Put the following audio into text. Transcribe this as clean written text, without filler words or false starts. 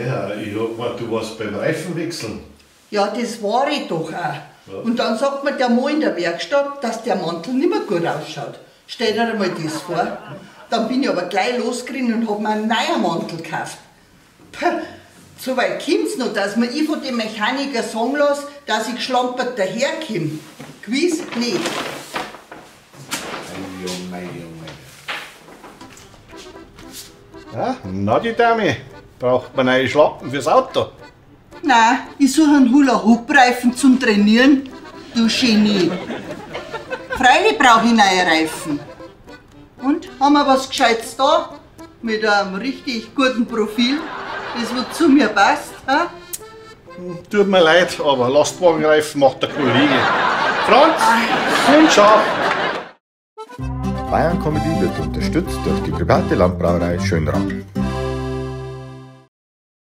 Ja, ich hab gemeint, du warst beim Reifenwechseln. Ja, das war ich doch auch. Ja. Und dann sagt mir der Mann in der Werkstatt, dass der Mantel nicht mehr gut ausschaut. Stell dir einmal das vor. Dann bin ich aber gleich losgerannt und hab mir einen neuen Mantel gekauft. Puh, so weit kommt's noch, dass mir ich von dem Mechaniker sagen lasse, dass ich geschlampert daherkomme. Gewiss nicht. Ei, oh mei, oh mei. Ja, na die Dame, braucht man neue Schlappen fürs Auto? Nein, ich suche einen Hula-Hoop-Reifen zum Trainieren. Du Genie. Freilich brauche ich neue Reifen. Und, haben wir was Gescheites da? Mit einem richtig guten Profil, das wo zu mir passt. Ha? Tut mir leid, aber Lastwagenreifen macht der Kollege. Franz, komm schau. Bayern Comedy wird unterstützt durch die private Landbrauerei Schönram.